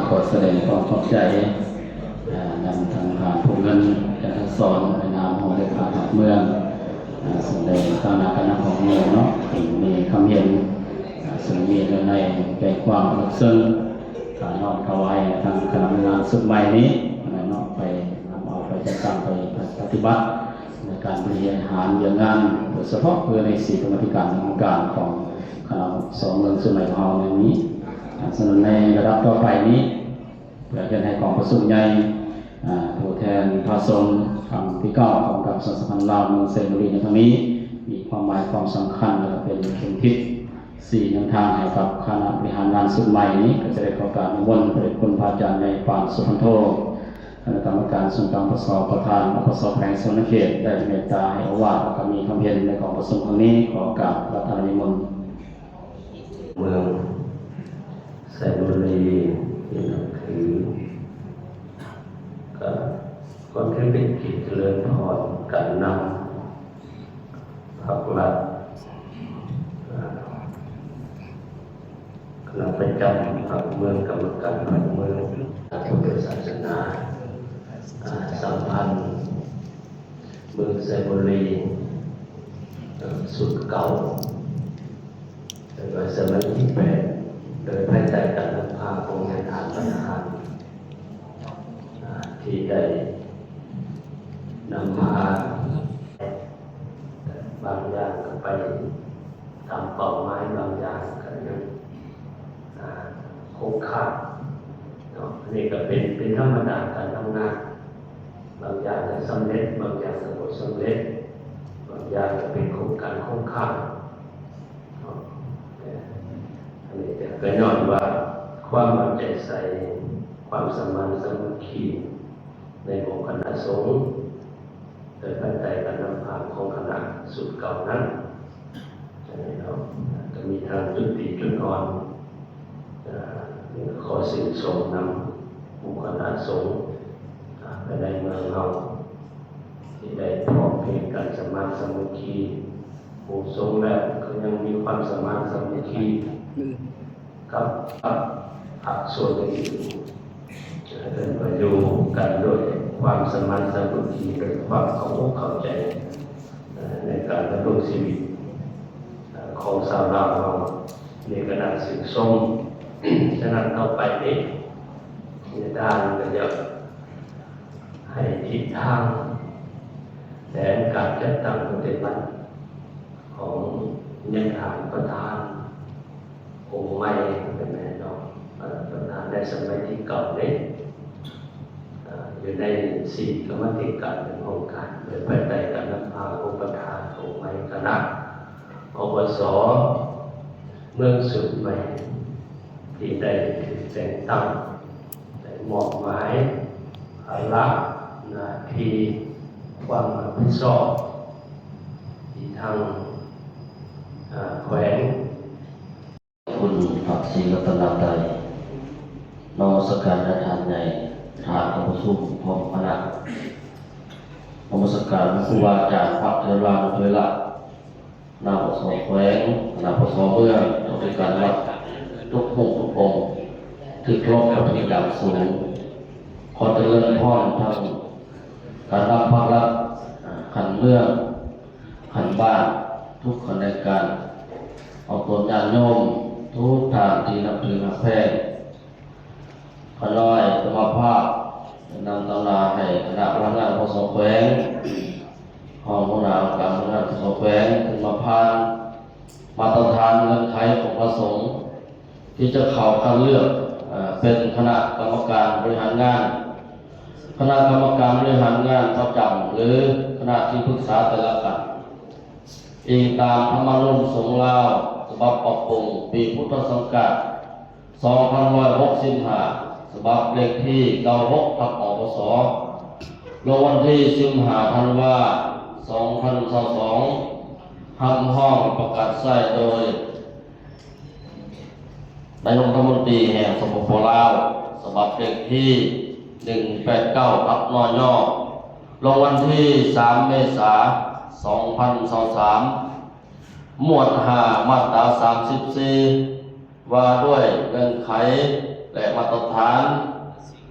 ຂໍສະແດງຄວາມຂອບໃຈ ອາ ນຳທາງທ່ານ ພົງເງິນ ຈັນທະສອນ ໃນນາມຮອງເລຂາພັກເມືອງ ອາ ເຊິ່ງໄດ້ຕາງໜ້າການນຳຂອງເມືອງເນາະ ເປັນມີຄຳເຫັນ ອາ ເຊິ່ງມີໃນໃຈຄວາມເລິກເຊິ່ງ ການນ້ອມຖວາຍທາງຄະນະງານຊຸດໃໝ່ນີ້ເນາະ ໄປນຳເອົາໄປຈັດຕັ້ງໄປປະຕິບັດ ໃນການບໍລິຫານວຽກງານ ໂດຍສະເພາະຄືໃນສີ່ກຳມາທິການຂອງການຂອງຄະນະສອງເມືອງເຊີງໃໝ່ຂອງເຮົາໃນນີ້. ສະນັ້ນໃນລະດັບຕໍ່ໄປນີ້ ເພື່ອເຮັດໃຫ້ກອງປະຊຸມໃຫຍ່ ອາ ຜູ້ແທນພະສົງຄັ້ງທີເກົ້າຂອງການປະຊາສຳພັນລາວເມືອງໄຊຍະບູລີໃນຄັ້ງນີ້ ມີຄວາມໝາຍຄວາມສຳຄັນ ແລະ ເປັນເຂັມທິດຊີ້ນຳທາງໃຫ້ກັບຄະນະບໍລິຫານງານຊຸດໃໝ່ນີ້ ກໍຈະໄດ້ຂໍກາບນິມົນພະເດດຄຸນພະອາຈານໃຫຍ່ ປານ ສຸພັນໂທ ຄະນະກຳມະການສູນກາງ ປສ ປະທານ ອປສ ແຂວງສະຫວັນນະເຂດ ໄດ້ເມດຕາໃຫ້ໂອວາດ ແລະ ກໍມີຄຳເຫັນໃນກອງປະຊຸມຄັ້ງນີ້. ຂໍກາບລັດຖະນານິມົນ. ເມືອງໄຊຍະບູລີທີ່ນັບຖື ກໍຄວນເປັນເກຍດຈະເລີນພອນ ການນຳພັກລັດ ອາ ຄະນະປະຈຳພັກເມືອງ ກຳມະການພັກເມືອງ ທາງພຸດທະສາສະໜາ ອາ ສຳພັນເມືອງໄຊຍະບູລີ ເອີ ຊຸດເກົ່າ ເອີ້ນວ່າສະໄໝທີແປດ ໂດຍພາຍໃຕ້ການນຳພາຂອງນາຍທານ ປະທານ ອາ ທີ່ໄດ້ນຳພາ ບາງຢ່າງກໍໄປຕາມເປົ້າໝາຍ, ບາງຢ່າງກໍຍັງ ອາ ຄົງຄ້າງເນາະ. ອັນນີ້ກໍເປັນ ເປັນທຳມະດາການທຳງານ, ບາງຢ່າງກໍສຳເລັດ, ບາງຢ່າງກໍບໍ່ສຳເລັດ, ບາງຢ່າງກໍເປັນໂຄງການຄົງຄ້າງເນາະ. ອັນນີ້ກໍຍ້ອນວ່າຄວາມເອົາໃຈໃສ່, ຄວາມສະໝັນສາມັກຄີໃນໝູ່ຄະນະສົງ ໂດຍພາຍໃຕ້ການນຳພາຂອງຄະນະຊຸດເກົ່ານັ້ນເນາະ, ກໍມີທັງຈຸດດີຈຸດອ່ອນ. ເອີ ຂໍຊື່ນຊົມນຳໝູ່ຄະນະສົງ ອາ ພາຍໃນເມືອງເຮົາ ທີ່ໄດ້ພ້ອມເພງກັນສະໝັນສາມັກຄີ. ໝູ່ສົງແລ້ວກໍຍັງມີຄວາມສະໝັນສາມັກຄີ ກັບ ກັບພາກສ່ວນອື່ນໆ ເອີ້ນວ່າຢູ່ກັນດ້ວຍຄວາມສະໝັນສາມັກຄີ, ດ້ວຍຄວາມເຂົ້າອົກເຂົ້າໃຈ ເອີ ໃນການດຳລົງຊີວິດ ເອີ ຂອງຊາວລາວເຮົາ. ນີ້ກໍໜ້າຊື່ນຊົມ. ສະນັ້ນ ຕໍ່ໄປນີ້ ອາຈານກໍຢາກໃຫ້ທິດທາງແຜນການຈັດຕັ້ງປະຕິບັດ ຂອງຍານທານປະທານອົງໃໝ່ ແມ່ນເນາະ ເອີ ປະທານໃນສະໄໝທີເກົ້າເດ້ ເອີ ຢູ່ໃນສີ່ກຳມາທິການຂອງການ ໂດຍພາຍໃຕ້ການນຳພາຂອງປະທານອົງໃໝ່ຄະນະ ອປສ ເມືອງຊຸດໃໝ່ ທີ່ໄດ້ຖືກແຕ່ງຕັ້ງ ໄດ້ມອບໝາຍພາລະໜ້າທີ່ຄວາມຮັບຜິດຊອບທີ່ທາງ ອາ ແຂວງ ຄຸນພະສີລັດຕະນະໄຕ ນະມັດສະການນາຍທ່ານໃຫຍ່ ປະທານກອງປະຊຸມພ້ອມຄະນະ, ນະມັດສະການຄູບາອາຈານ ພະເຖລານຸເຖລະ ຄະນະປະຊອແຂວງ, ຄະນະປະຊອເມືອງ, ເຈົ້າພະນັກງານລັດທຸກຮູບທຸກອົງ ທີ່ເຄົາລົບເຖິງຢ່າງສູງ. ຂໍຈະເລີນພອນທັງການນຳພັກລັດຂັ້ນເມືອງ, ຂັ້ນບ້ານ, ທຸກຂະແໜງການ, ອອກຕົນຍາດໂຍມທຸກທ່ານທີ່ນັບຖືຮັກແພງ. ຂ້ານ້ອຍຈະມາພາກນຳຕາງໜ້າໃຫ້ຄະນະພະນັກງານ ປະຊອແຂວງ, ຮອງຫົວໜ້າອົງການພະນັກງານ ປະຊອແຂວງ ຂຶ້ນມາຜ່ານມາດຕະຖານເງື່ອນໄຂຂອງພະສົງ ທີ່ຈະເຂົ້າຄັດເລືອກ ເອີ ເປັນຄະນະກຳມະການບໍລິຫານງານ, ຄະນະກຳມະການບໍລິຫານງານປະຈຳ ຫຼື ຄະນະທີ່ປຶກສາແຕ່ລະຂັ້ນ, ອີງຕາມທຳມະນູນສົງລາວ ສະບັບປັບປຸງປີພຸດທະສັງກາດ ສອງພັນໜຶ່ງຮ້ອຍຫົກສິບຫ້າ ສະບັບເລກທີເກົ້າຫົກ ທັບ ອພສ ລົງວັນທີສິບຫ້າ ທັນວາ ສອງພັນຊາວສອງ ຮັບຮອງປະກາດໃຊ້ໂດຍນາຍົກລັດຖະມົນຕີແຫ່ງ ສປປ ລາວ ສະບັບເລກທີໜຶ່ງແປດເກົ້າ ທັບ ນຍ ລົງວັນທີສາມ ເມສາ ສອງພັນຊາວສາມ. ໝວດຫ້າ ມາດຕາສາມສິບສີ່ ວ່າດ້ວຍເງື່ອນໄຂ ແລະ ມາດຕະຖານ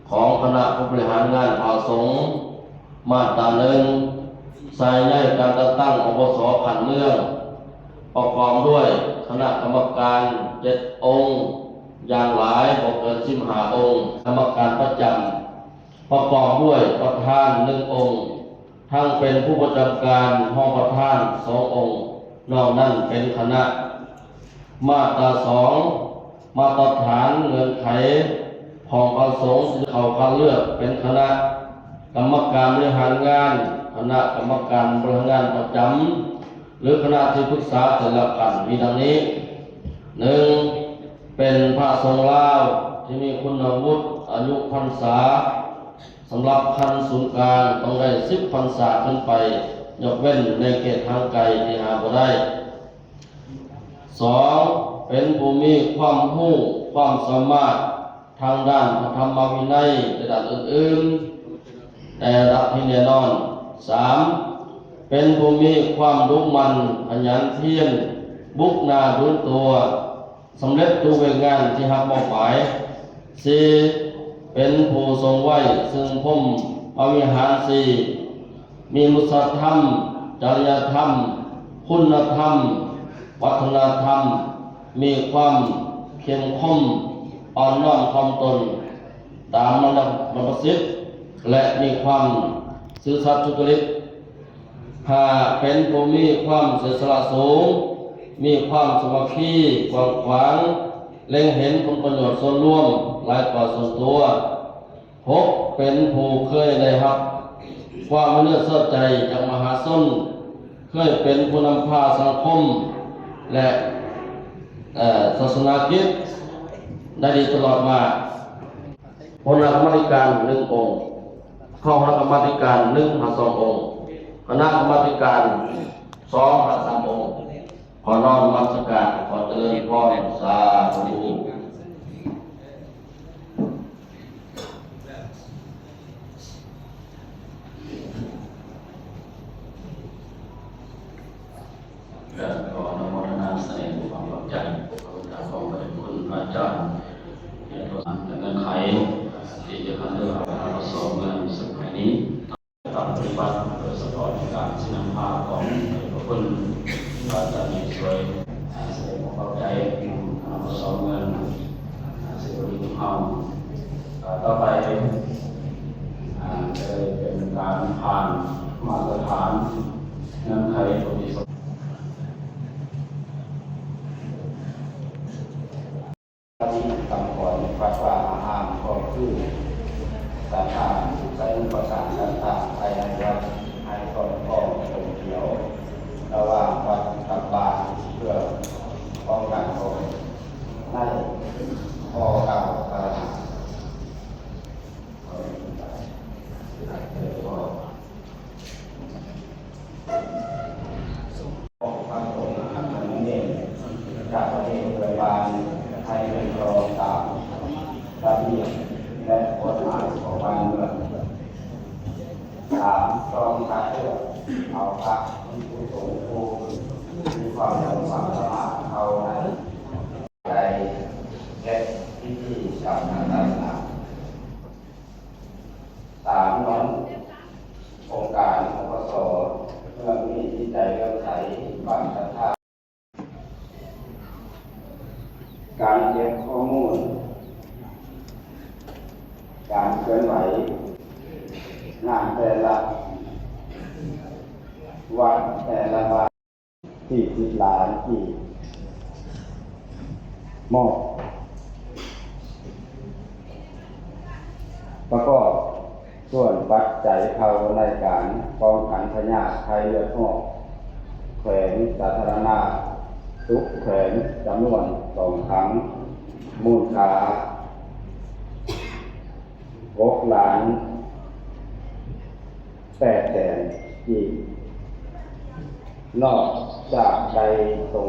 ຂອງຄະນະຜູ້ບໍລິຫານງານພະສົງ. ມາດຕາໜຶ່ງ ໃສ່ໃນການຈັດຕັ້ງ ອບສ ຂັ້ນເມືອງ ປະກອບດ້ວຍຄະນະກຳມະການເຈັດອົງ ຢ່າງຫຼາຍບໍ່ເກີນສິບຫ້າອົງ, ກຳມະການປະຈຳ ປະກອບດ້ວຍປະທານໜຶ່ງອົງ, ທັງເປັນຜູ້ປະຈຳການ, ຮອງປະທານສອງອົງ, ນອກນັ້ນເປັນຄະນະ. ມາດຕາສອງ ມາດຕະຖານເງື່ອນໄຂຂອງພະສົງທີ່ເຂົ້າຄັດເລືອກເປັນຄະນະກຳມະການບໍລິຫານງານ, ຄະນະກຳມະການບໍລິຫານງານປະຈຳ ຫຼື ຄະນະທີ່ປຶກສາແຕ່ລະຂັ້ນ ມີດັ່ງນີ້: ໜຶ່ງ ເປັນພະສົງລາວທີ່ມີຄຸນວຸດອາຍຸພັນສາ ສຳລັບຂັ້ນສູນກາງຕ້ອງໄດ້ສິບພັນສາຂຶ້ນໄປ, ຍົກເວັ້ນໃນເຂດຫ່າງໄກທີ່ຫາບໍ່ໄດ້. ສອງ ເປັນຜູ້ມີຄວາມຮູ້ຄວາມສາມາດທາງດ້ານພະທຳມະວິໄນ ແລະ ດ້ານອື່ນໆ ໃນລະດັບທີ່ແນ່ນອນ. ສາມ ເປັນຜູ້ມີຄວາມດຸໝັ່ນຂະຫຍັນພຽນ, ບຸກໜ້າດຸຕົວ, ສຳເລັດທຸກວຽກງານທີ່ຮັບມອບໝາຍ. ສີ່ ເປັນຜູ້ຊົງໄວ້ຊຶ່ງພົມມະວິຫານສີ່ ມີມະນຸດສະທຳ, ຈະລິຍະທຳ, ຄຸນນະທຳ, ວັດທະນະທຳ, ມີຄວາມເຂັ້ມຂົມ, ອ່ອນນ້ອມຖ່ອມຕົນຕາມລຳດັບບັນພະສິດ ແລະ ມີຄວາມຊື່ສັດສຸຈະລິດ. ຫ້າ ເປັນຜູ້ມີຄວາມເສຍສະຫຼະສູງ, ມີຄວາມສາມັກຄີກວ້າງຂວາງ, ເລັງເຫັນຜົນປະໂຫຍດສ່ວນລວມຫຼາຍກວ່າສ່ວນຕົວ. ຫົກ ເປັນຜູ້ເຄີຍໄດ້ຮັບຄວາມໄວ້ເນື້ອເຊື່ອໃຈຈາກມະຫາຊົນ, ເຄີຍເປັນຜູ້ນຳພາສັງຄົມ ແລະ ເອີ ສາສະໜາກິດໄດ້ດີຕະຫຼອດມາ. ຫົວໜ້າກຳມາທິການໜຶ່ງອົງ, ຮອງຄະນະກຳມາທິການໜຶ່ງຫາສອງອົງ, ຄະນະກຳມາທິການສອງຫາສາມອົງ. ຂໍນ້ອມນະມັດສະການ, ຂໍຈະເລີນພອນ, ສາທຸ. ແລະ ຂໍອະນຸໂມທະນາສະແດງຄວາມຂອບໃຈ ຂອບຄຸນພະເຈົ້າ ແລະ ເງື່ອນໄຂທີ່ຈະຄັດເລືອກເອົາພະສົງເມືອງສະໄໝນີ້ ປະຕິບັດ ໂດຍສະເພາະໃນການຊີ້ນຳພາຂອງພະຄຸນພະອາຈານໃຫຍ່ຊ່ວຍ. ສະແດງຄວາມຂອບໃຈນຳພະສົງເມືອງ ອ່າ ສິບປະດິດຂອງເຮົາ. ອ່າ ຕໍ່ໄປ ອ່າ ຈະໄດ້ເປັນການຜ່ານມາດຕະຖານເງື່ອນໄຂ ການຄຳຂອນວັດວາອາຮາມ ກໍຄືສາທາໃຊ້ອຸປະການຕ່າງໆ ພາຍໃນວັດ ໃຫ້ສອດຄ່ອງກົມກຽວລະຫວ່າງວັດກັບບ້ານ ເພື່ອປ້ອງກັນໂລກ. ໃນຂໍ້ກ່າວການ ຂອງພະສົງ ອັນສາມະເນນ ຈາກປະເທດເພື່ອນບ້ານ ໃຫ້ເປັນຕອງຕາມລະບຽບ ແລະ ກົດໝາຍຂອງບ້ານເມືອງ. ສາມ ຕ້ອງຄັດເລືອກເອົາພະພິກຂຸສົງ ຜູ້ມີຄວາມຮູ້ຄວາມສາມາດເຂົ້າໃນ ໄດ້ເຮັດພິທີກຳທາງສາສະໜາ. ສາມ ນຳອົງການ ອບສ ເມືອງນີ້ມີໃຈເລື່ອມໃສ ບາງສັດທາ. ການເກັບຂໍ້ມູນ ການເຄື່ອນໄຫວ ງານແຕ່ລະວັດ ແຕ່ລະບ້ານ ສີ່ສິບລ້ານກີບ ມອບ ປະກອບສ່ວນປັດໄຈເຂົ້າໃນການປ້ອງກັນພະຍາດໄຂ້ເລືອດອອກ ແຂວງສາທາລະນະສຸກແຂວງ ຈຳນວນສອງຖັງ ມູນຄ່າຫົກລ້ານ ແປດແສນກີບ ນອກຈາກໄດ້ສົ່ງ